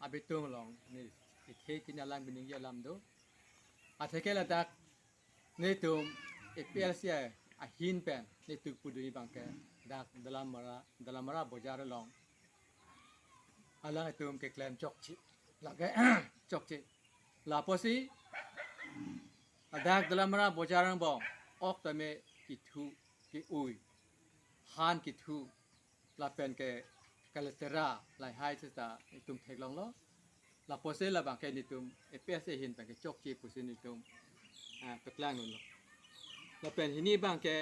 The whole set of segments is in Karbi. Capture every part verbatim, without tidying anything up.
abitung along ne ithe kini alam, biningje alam do. Atheke ladak netum A P L C ahin pen netum pudun abangke dak Dalamara, Dalamara bojar along alangtum keklem chokche, lake chokche. Lapusi ladak Dalamara bojar angbong ok tame kethu ke-ui, han kethu lapen ke kalatera lahai seta netum theklonglo. Lapusi labangke netum A P S A ahin pen kechokche pusi netum, ah, paklang dunlo. Lapen hini abangke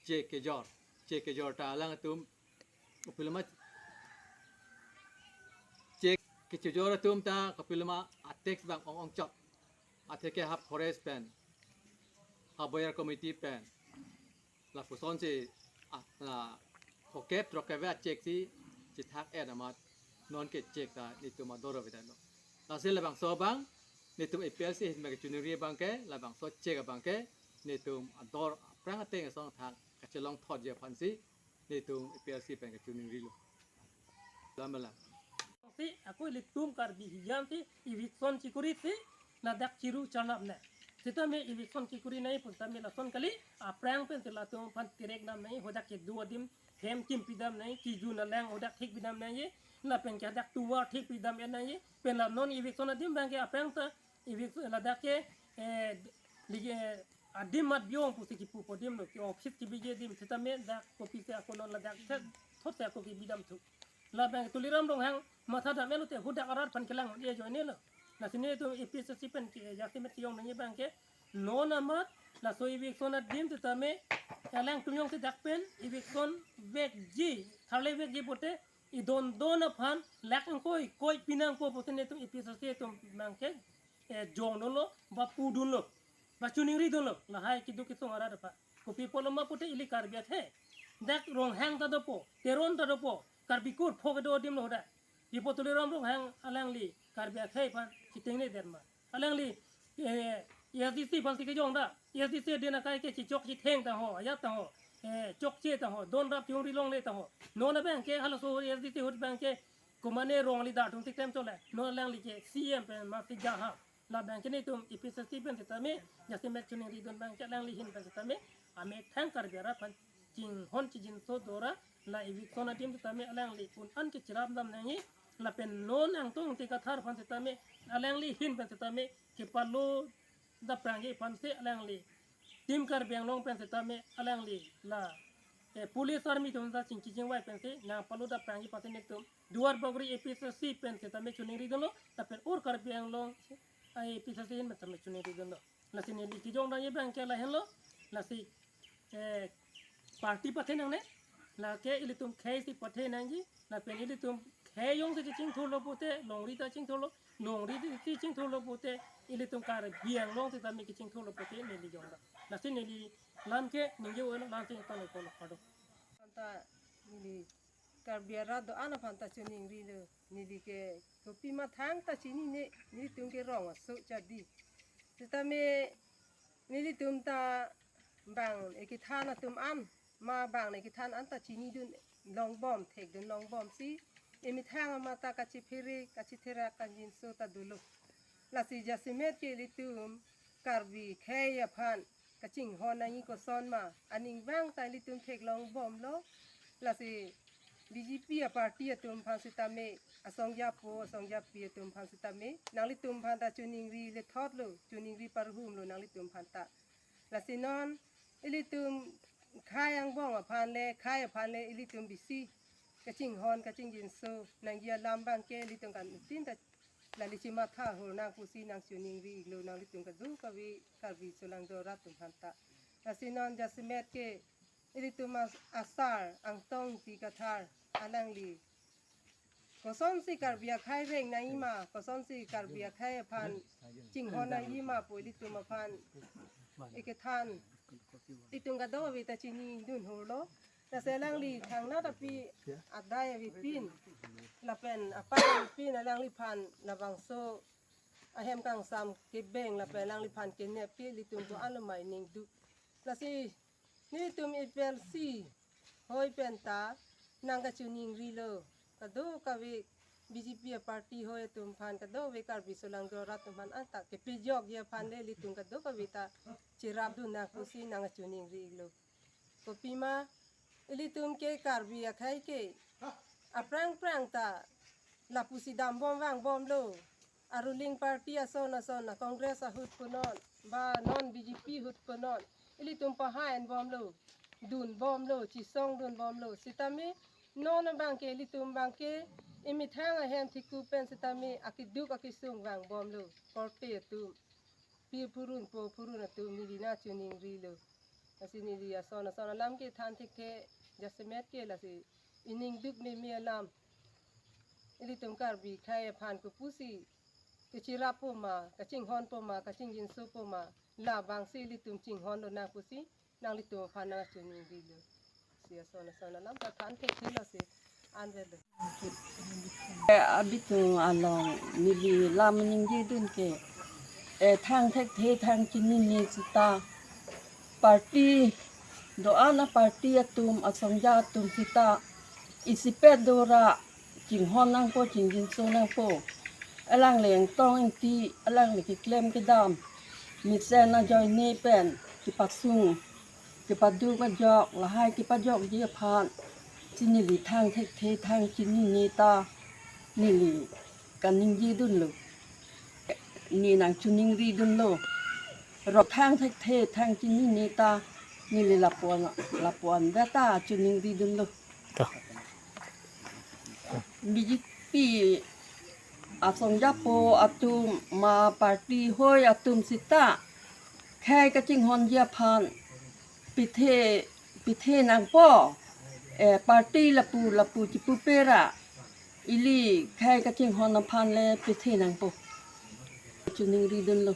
chek kejor, chek kejor ta alangtum kopiloma chek kechejor atum ta kopiloma a-tax abang ong-ongchot. Atheke ha forest pen, ha bojar committee pen, lapuson si, ah, la phokep throkep a-chek si chethak-et amat nonke chek ta netum ador avedetlo. Lasi labangso abang netum A P L C ahin pen kachiningri abangke, labangso chek abangke netum ador aphrang ateng asong thang kachelong thotji aphansi netum A P L C pen kachiningrilo. Lam lam. Si ako ilitum Karbi hijan si eviction chikuri si ladak chiru charnap ne. Sitame eviction chikuri nangji pu sitame lason kali, aphrang pen si latum aphan tirek nam nangji, hadak kedo adim hem kim pidam nangji, kejun alang hadak thik pidam nangji, lapen ke hadak tovar thik pidam-et nangji, pen la non eviction adim abangke aphrang ta eviction ladak ke, eh, ligi, eh, adim mat biong pusi kipupo adim lo, ke office kebiji adim, sitame dak kopi si ako non ladak thot si ako kebidam thu. Labang Tuliram Ronghang matha dam-et lote hadak arat aphan kelang-e ajoine lo. Lasi netum A P S C pen ke jasemet kejong nangji abangke non amat laso eviction adim sitame alangtum jongsi dak pen eviction vekji, tharle vekji pote idon don aphan lakh ingkoi koi pinangpo pusi netum A P S C atum abangke, eh, jongdunlo, ba pudunlo, ba chiningridunlo, lahai keduk kesung arat aphan. Kopi pulo ma pote ili Karbi akhei, dak Ronghang ta dopo, Teron ta dopo, Karbi kur phok kedo adim lo hadak. Ipo Tuliram Ronghang alangli Karbi akhei aphan chitengne det ma? Alangli, eh, A S D C aphansi kejong da. A S D C adin akai ke chichok chitheng ta ho, ajat ta ho, eh, chokche ta ho, don rap chingri longle ta ho. Non abangke halaso A S D C ahut abangke komane rong leader atum si klem chole. Non alangli ke C M pen masi ja ha. Labangke netum A P S C pen sitame jasemet chiningridun abangke alangli ahin pen sitame amethang Karbi arat aphan chinghon chijinso dora, la eviction adim sitame alangli un-an kechirap dam nangji, lapen non Angtong Ingti Kathar aphan sitame alangli ahin pen sitame kepalo daprangji aphansi alangli Team Karbi Anglong pen sitame alangli la, eh, police army atum ta chingki chingvai pensi nangpalo daprangji aphansi netum Duarbagori A P S C pen sitame chiningridunlo, lapen ur Karbi Anglong A P S C ahin pen sitame chiningridunlo. Lasi neli kejong dam abangke lahenlo, lasi, eh, party pathe nangne, lake ilitum khei si pathe nangji, lapen ilitum khei jongsi kachingthurlo pote, longri ta chingthurlo, longri si chingthurlo pote, ilitum Karbi Anglong sitame kachingthurlo pote neli jong dam. Lasi neli lam ke ningje-oi lo, lam si tanglo pulo, kardom. Anta neli Karbi arat do-an aphan ta chiningrilo, neli ke kopi mathang ta chinine, nelitum ke rong aso chadi. Sitame nelitum ta bang ekethan atum an, ma bang ekethan an ta chinidun longbom, thekdun longbom si, emethang amat ta kachiphere, kachitherak kangjinso ta dolo. Lasi jasemet ke ilitum Karbi khei aphan kachinghon nangji koson ma, aning abang ta ilitum theklongbomlo. Lasi B J P a-party atum aphan sitame, asong japo, asong japi atum aphan sitame, nanglitum aphan ta chiningri lethotlo, chiningri parhumlo nanglitum aphan ta. Lasi non ilitum khei angbong aphan le, khei aphan le ilitum bisi kachinghon kachingjinso nangji alam abangke ilitum kan tin ta lali chimatha hor nang pusi nangchiningri-iklo nanglitum kadokave Karbi cholangdo arat atum aphan ta. Lasi non jasemet ke ilitum as-, asar Angtong Ingti Kathar alangli kosonsi Karbi akhei reng nangji ma, kosonsi Karbi akhei aphan chinghon nangji ma pu ilitum aphan ekethan itum kadokave ta chinidun hurlo. Lasi alangli thangnat api adai avepin lapen apar avepin alangliphan labangso ahem kangsam kebeng lapen alangliphan kenep ke ilitum ko-an lo mai ningduk. Lasi nelitum A P L C hoi pen ta nangkachiningrilo, kadokave B J P a party hoi atum aphan, kadokave Karbi solangdo arat atum aphan anta kepejokji aphan le ilitum kadokave ta cherapdun nang pusi nang kachiningri lo. Kopima ilitum ke Karbi akhei ke aphrang phrang ta lapusi dambom vangbomlo. A ruling party ason ason, a Congress ahut punon, ba non B J P ahut punon, ilitum pahai enbomlo, dunbomlo, chesongdunbomlo. Sitame non abangke ilitum abangke emethang ahem thikku pen sitame akeduk akesung vangbomlo. Korte atum, pi phurun po phurun atum, neli nang chiningrilo. Lasi neli ason ason alam kethan thekthe, jasemet ke lasi ining duk meme alam. Ilitum Karbi akhei aphan kopusi kacherappo ma, kachinghonpo ma, kachingjinsopo ma, labangsi ilitum chinghondun nang pusi nanglitum aphan nang chiningrilo. Si ason ason alam ta than thekthelo si anvelo. Eh, abitung along neli lam ningjidun ke, eh, thang thekthe thang chinine seta party do-an a party atum, asongja atum seta isipet dora chinghon nangpo, chingjinso nangpo. Alangli ingtong ingti, alangli keklem kedam, mesen ajoine pen kepasung, kepaduk ajok, lahai kepajokji aphan si neli thang thekthe thang chinine ta neli kaningjidunlo. Ne nang chiningridunlo. Ro thang thekthe thang chinine ta neli lapuan, lapuan beta chiningridunlo. To. B J P asongjapo atum ma party hoi atum seta khei kachinghonji aphan pithe, pithe nangpo, eh, party lapu lapu chipupera, ili khei kachinghon aphan le pithe nangpo. Chiningridunlo.